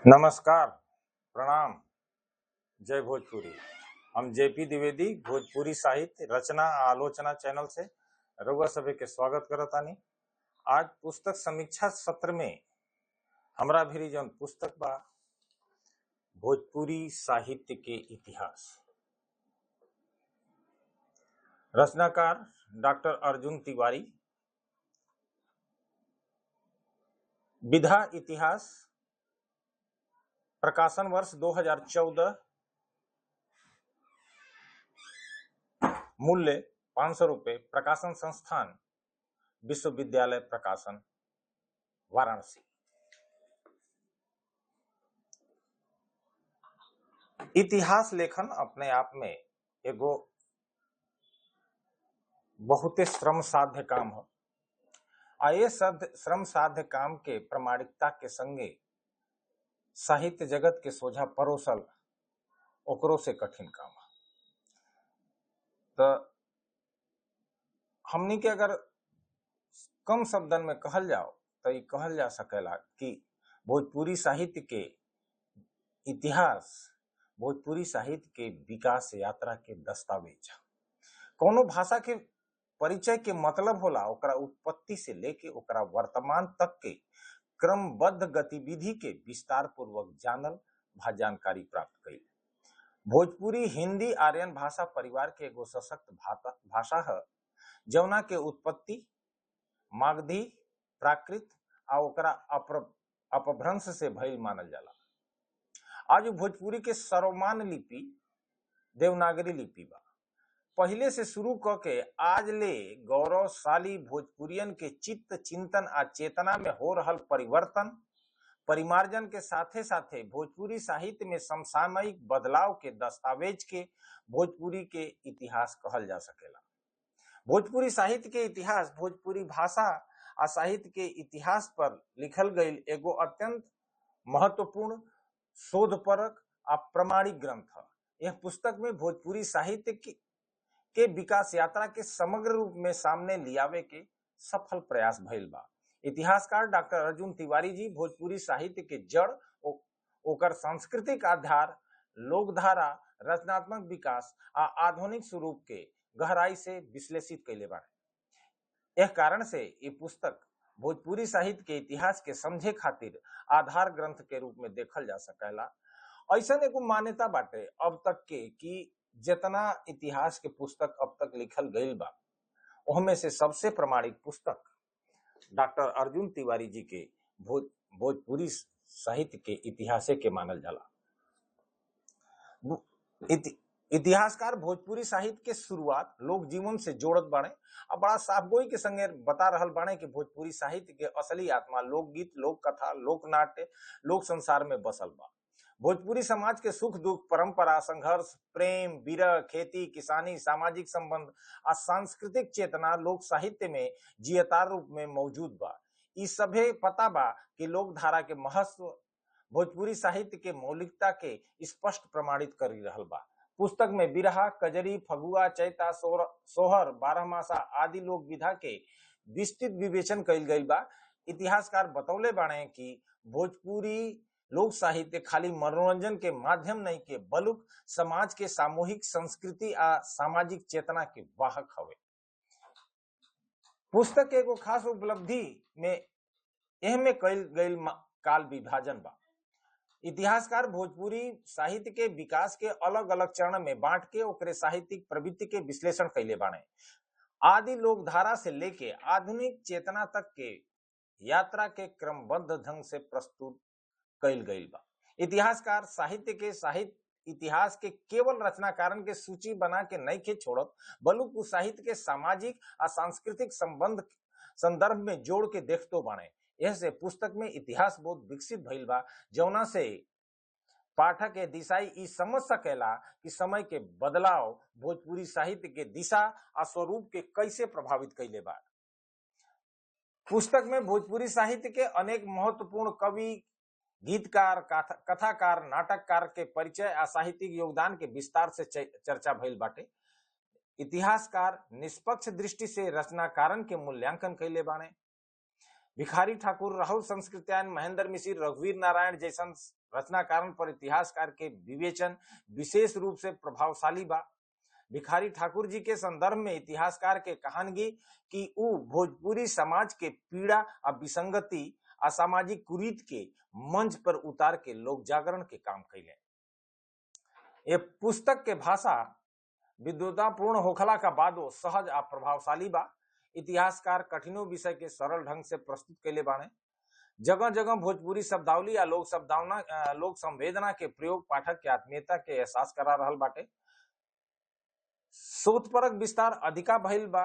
नमस्कार, प्रणाम, जय भोजपुरी। हम जेपी द्विवेदी भोजपुरी साहित्य रचना आ आलोचना चैनल से रउआ सभे के स्वागत करतानी। आज पुस्तक समीक्षा सत्र में हमरा भिरी जौन पुस्तक बा भोजपुरी साहित्य के इतिहास, रचनाकार डॉक्टर अर्जुन तिवारी, विधा इतिहास, प्रकाशन वर्ष 2014, मूल्य 500 रुपये, प्रकाशन संस्थान विश्वविद्यालय प्रकाशन वाराणसी। इतिहास लेखन अपने आप में एगो बहुते श्रम साध्य काम हो आ ये श्रम साध्य काम के प्रामाणिकता के संगे साहित्य जगत के सोझा परोसल ओकरो से कठिन काम है। तो हमनी के अगर कम शब्दन में कहल जाओ तो ये कहल जा सकेला कि भोजपुरी साहित्य के इतिहास भोजपुरी साहित्य के विकास यात्रा के दस्तावेज। कोनो भाषा के परिचय के मतलब होला ओकरा उत्पत्ति से लेके ओकरा वर्तमान तक के क्रमबद्ध गतिविधि के विस्तार पूर्वक जानल भा जानकारी प्राप्त कईल। भोजपुरी हिंदी आर्यन भाषा परिवार के एगो सशक्त भाषा है जौना के उत्पत्ति मागधी प्राकृत आ ओकरा अपभ्रंश से भइल मानल जाला। आज भोजपुरी के सर्वमान्य लिपि देवनागरी लिपि बा। पहले से शुरू क के आज ले गौरवशाली भोजपुरियन के चित्त चिंतन आ चेतना में हो रहल परिवर्तन परिमार्जन के साथे साथे भोजपुरी साहित्य में समसामयिक बदलाव के दस्तावेज के भोजपुरी के इतिहास कहल जा सकेला। भोजपुरी साहित्य के इतिहास भोजपुरी भाषा आ साहित्य के इतिहास पर लिखल गई एगो अत्यंत महत्वपूर्ण शोधपरक आ प्रमाणिक ग्रंथ है। यह पुस्तक में भोजपुरी साहित्य के विकास यात्रा के समग्र रूप में सामने लियावे के सफल प्रयास भइल बा। इतिहासकार डॉक्टर अर्जुन तिवारी जी भोजपुरी साहित्य के जड़, ओकर सांस्कृतिक आधार, लोकधारा, रचनात्मक विकास आ आधुनिक स्वरूप के गहराई से विश्लेषित कैले बाड़े। यह कारण से ये पुस्तक भोजपुरी साहित्य के इतिहास के समझे खातिर आधार ग्रंथ के रूप में देखल जा सकेला। ऐसा एगो मान्यता बाटे अब तक के कि जितना इतिहास के पुस्तक अब तक लिखल गईल बा ओहमे से सबसे प्रमाणिक पुस्तक डॉक्टर अर्जुन तिवारी जी के भोजपुरी साहित्य के इतिहासे के मानल जाला। इतिहासकार भोजपुरी साहित्य के शुरुआत लोक जीवन से जोड़त बाड़े आ बड़ा साफगोई के संगे बता रहल बाड़े कि भोजपुरी साहित्य के असली आत्मा लोकगीत, लोक कथा, लोक नाट्य, लोक संसार में बसल बा। भोजपुरी समाज के सुख दुख, परंपरा, संघर्ष, प्रेम, विरह, खेती किसानी, सामाजिक संबंध आ सांस्कृतिक चेतना लोक साहित्य में जियतार रूप में मौजूद बा। ई सभे पता बा कि लोकधारा के महत्व भोजपुरी साहित्य के मौलिकता के स्पष्ट प्रमाणित कर रहल बा। पुस्तक में बिरहा, कजरी, फगुआ, चैता, सोहर, बारहमासा आदि लोक विधा के विस्तृत विवेचन कइल गइल बा। इतिहासकार बतौले बाड़े कि भोजपुरी लोक साहित्य खाली मनोरंजन के माध्यम नहीं के बलुक समाज के सामूहिक संस्कृति आ सामाजिक चेतना के वाहक हवे। पुस्तक के एगो खास उपलब्धि में एह में कइल गइल काल विभाजन बा। इतिहासकार भोजपुरी साहित्य के विकास के अलग अलग चरण में बांट के ओकरे साहित्यिक प्रवृत्ति के विश्लेषण कैले बाड़े। आदि लोकधारा से लेके आधुनिक चेतना तक के यात्रा के क्रमबद्ध ढंग से प्रस्तुत कैल गइल बा। इतिहासकार साहित्य के साहित्य इतिहास के केवल रचनाकारन के सूची बना के नहीं के छोड़त बल्कि साहित्य के सामाजिक आ सांस्कृतिक संबंध संदर्भ में जोड़ के देखतो बाड़े। यह से पुस्तक में इतिहास बहुत विकसित भइल बा जौना से पाठक के दिशाई ई समझ सकेला कि समय के बदलाव भोजपुरी साहित्य के दिशा आ स्वरूप के कैसे प्रभावित कैले बा। पुस्तक में भोजपुरी साहित्य के अनेक महत्वपूर्ण कवि, गीतकार, कथाकार, नाटककार के परिचय आ साहित्यिक योगदान के विस्तार से चर्चा भइल बाटे। इतिहासकार निष्पक्ष दृष्टि से रचनाकारन के मूल्यांकन कैले बाड़े। भिखारी ठाकुर, राहुल संस्कृत्यायन, महेंद्र मिश्र, रघुवीर नारायण जैसन रचनाकारन पर इतिहासकार के विवेचन विशेष रूप से प्रभावशाली बा। भिखारी ठाकुर जी के संदर्भ में इतिहासकार के कहानगी कि ऊ भोजपुरी समाज के पीड़ा आ विसंगति आ सामाजिक कुरीत के मंच पर उतार के लोक जागरण के काम कैले। ये पुस्तक के भाषा विद्वतापूर्ण होखला का बादो सहज आ प्रभावशाली बा। इतिहासकार कठिनों विषय के सरल ढंग से प्रस्तुत कैले बाणे। जगह जगह भोजपुरी शब्दावली आ लोक शब्दावना लोक संवेदना के प्रयोग पाठक के आत्मीयता के एहसास करा रहल बाटे। शोधपरक विस्तार अधिका भइल बा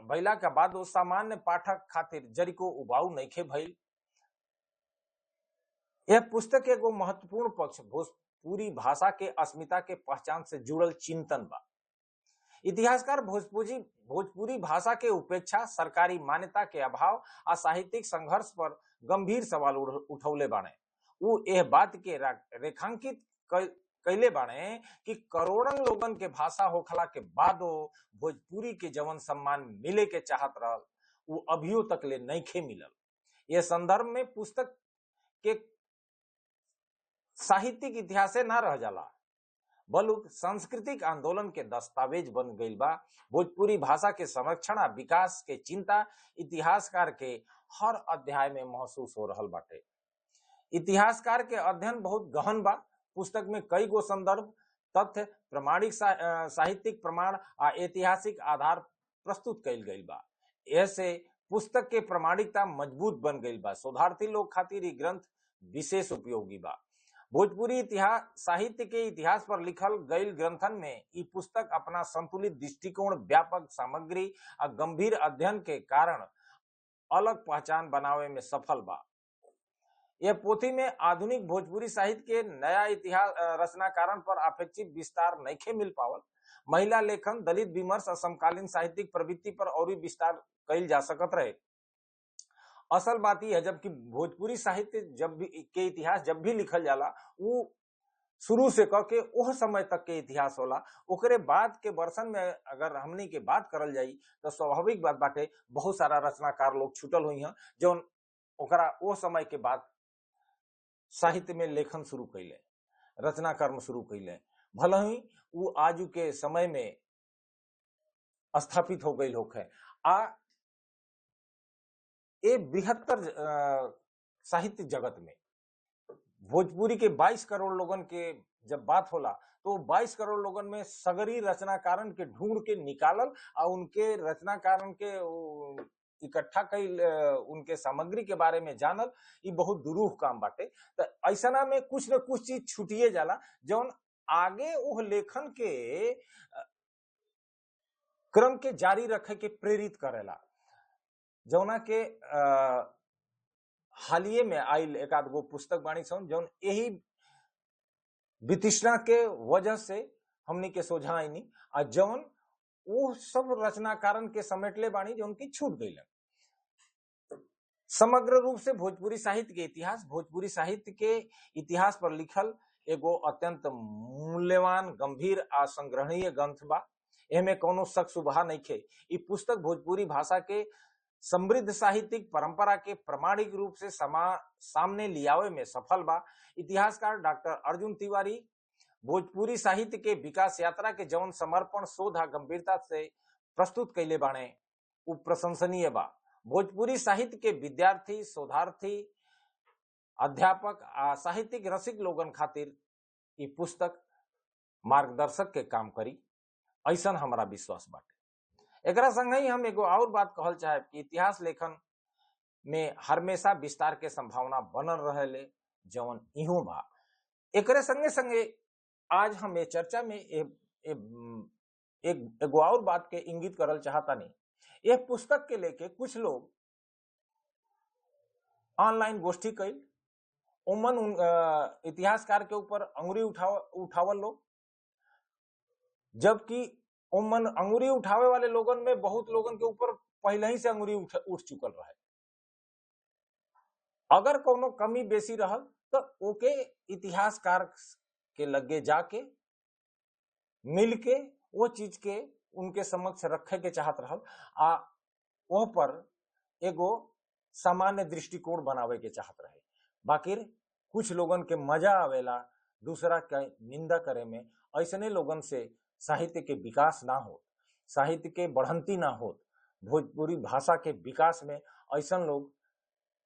भइला के बाद सामान्य पाठक खातिर जरिको उबाऊ नइखे भइल। यह पुस्तक के एगो महत्वपूर्ण पक्ष भोजपुरी भाषा के अस्मिता के पहचान से जुड़ल चिंतन बा। इतिहासकार भोजपुरी भाषा के उपेक्षा, सरकारी मान्यता के अभाव आ साहित्यिक संघर्ष पर गंभीर सवाल उठौले बाणे। उ एह बात के रेखांकित कैले बाणे कि करोड़न लोगन के भाषा होखला के बादो भोजपुरी के जवन सम्मान मिले के चाहत रहल उ अभियो तक ले नइखे मिलल। यह संदर्भ में पुस्तक के साहित्यिक इतिहासे ना रह जाला, बल्कि सांस्कृतिक आंदोलन के दस्तावेज बन गईल बा। भोजपुरी भाषा के संरक्षण आ विकास के चिंता इतिहासकार के हर अध्याय में महसूस हो रहल बाटे। इतिहासकार के अध्ययन बहुत गहन बा। पुस्तक में कई गो संदर्भ, तथ्य, प्रमाणिक साहित्यिक प्रमाण आ ऐतिहासिक आधार प्रस्तुत कईल गईल बा। ऐसे पुस्तक के प्रमाणिकता मजबूत बन गईल बा। शोधार्थी लोग खातिर ई ग्रंथ विशेष उपयोगी बा। भोजपुरी इतिहास साहित्य के इतिहास पर लिखल गईल ग्रंथन में ई पुस्तक अपना संतुलित दृष्टिकोण, व्यापक सामग्री आ गंभीर अध्ययन के कारण अलग पहचान बनावे में सफल बा। यह पोथी में आधुनिक भोजपुरी साहित्य के नया इतिहास रचनाकारन पर अपेक्षित विस्तार नइखे मिल पावल। महिला लेखन, दलित विमर्श और समकालीन साहित्यिक प्रवृत्ति पर और विस्तार कइल जा सकत रहे। असल बात यह है, जबकि भोजपुरी साहित्य जब भी के इतिहास जब भी लिखल जाला वो शुरू से कह के ओह समय तक के इतिहास होला। ओकरे बाद के वर्षन में अगर हमनी के बात करल जाई तो स्वाभाविक बात बाटे बहुत सारा रचनाकार लोग छूटल हुई हैं जौन ओकरा ओह समय के बाद साहित्य में लेखन शुरू कैले, रचना कर्म शुरू कैले, भले ही वो आजू के समय में स्थापित हो गई होखे। आ ए बृहत्तर साहित्य जगत में भोजपुरी के 22 करोड़ लोगन के जब बात होला तो 22 करोड़ लोगन में सगरी रचनाकारन के ढूंढ के निकालल आ उनके रचनाकारन के इकट्ठा कईल, उनके सामग्री के बारे में जानल ई बहुत दुरूह काम बाटे। तो ऐसना में कुछ न कुछ चीज छूटिए जाला जौन आगे ओह लेखन के क्रम के जारी रखे के प्रेरित करेला। जौना के हालिये में आयल एक आध गो पुस्तक बाणी सन जौन यही वितृष्णा के वजह से हमनी के सोझा आईनी आ जौन वो सब रचनाकारन के समेटले बाणी जौन की छूट गईलन। समग्र रूप से भोजपुरी साहित्य के इतिहास भोजपुरी साहित्य के इतिहास पर लिखल एगो अत्यंत मूल्यवान, गंभीर आ संग्रहणीय ग्रंथ बा। एमे कोनो शक सुबहा नइखे। ई पुस्तक भोजपुरी भाषा के समृद्ध साहित्यिक परंपरा के प्रमाणिक रूप से सामने लियावे में सफल बा। इतिहासकार डॉक्टर अर्जुन तिवारी भोजपुरी साहित्य के विकास यात्रा के जौन समर्पण, शोध आ गंभीरता से प्रस्तुत कैले बाणे उ प्रशंसनीय बा। भोजपुरी साहित्य के विद्यार्थी, शोधार्थी, अध्यापक आ साहित्यिक रसिक लोगन खातिर ई पुस्तक मार्गदर्शक के काम करी, ऐसन हमारा विश्वास बाटे। एकरा संग ही हम एगो और बात कहल चाहे कि इतिहास लेखन में हमेशा विस्तार के संभावना बनल रहेले जौन इहो बा। एकरे संगे संगे आज हम ये चर्चा में एगो और बात के इंगित करल चाहता नहीं। यह पुस्तक के लेके कुछ लोग ऑनलाइन गोष्ठी कैल, उमन इतिहासकार के ऊपर अंगुरी उठावल लोग, जबकि उमन अंगुरी उठावे वाले लोगन में बहुत लोगन के ऊपर पहले ही से अंगुरी उठ चुकल रहे। अगर कोनो कमी बेसी रहल तो ओके इतिहासकार के लगे जाके मिल के वो चीज के उनके समक्ष रखे के चाहत रहल आ वह पर एगो सामान्य दृष्टिकोण बनावे के चाहत रहे। बाकी कुछ लोगन के मजा आवेला दूसरा के निंदा करे में। ऐसने लोगन से साहित्य के विकास ना हो, साहित्य के बढ़ंती ना हो। भोजपुरी भाषा के विकास में ऐसन लोग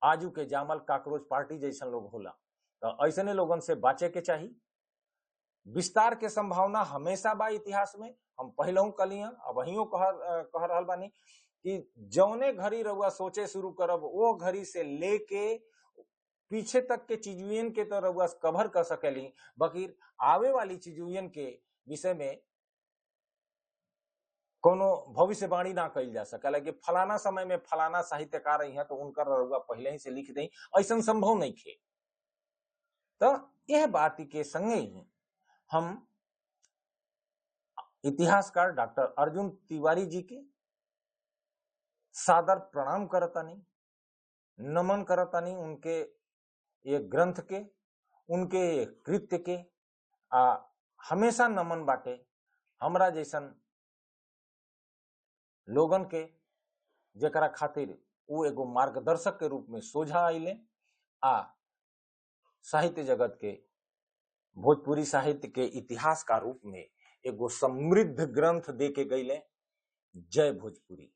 आजू के जामल काकरोच पार्टी जैसन लोग होला, तो ऐसने लोगन से बाचे के चाहिए। विस्तार के संभावना हमेशा बा इतिहास में। हम पहलहू कलिया अब वहीओ कह रहल बानी कि जौने घड़ी रउआ सोचे शुरू करब वो घड़ी से लेके पीछे तक के चीजुएन के तो रउआ कवर कर सकेली, बाकी आवे वाली चीजुएन के विषय में कोनो भविष्यवाणी ना कइल जा सकेला कि फलाना समय में फलाना साहित्यकार रही है तो उनकर रउआ पहले ही से लिख दें, ऐसा संभव नहीं खे। तो यह बात के संगे ही हम इतिहासकार डॉक्टर अर्जुन तिवारी जी के सादर प्रणाम करतानी, नमन करतानी उनके ये ग्रंथ के, उनके ये कृत्य के, आ हमेशा नमन बाटे हमरा जैसन लोगन के जेकरा खातिर वो एगो मार्गदर्शक के रूप में सोझा आइले आ साहित्य जगत के, भोजपुरी साहित्य के इतिहास का रूप में एगो समृद्ध ग्रंथ दे के गईले। जय भोजपुरी।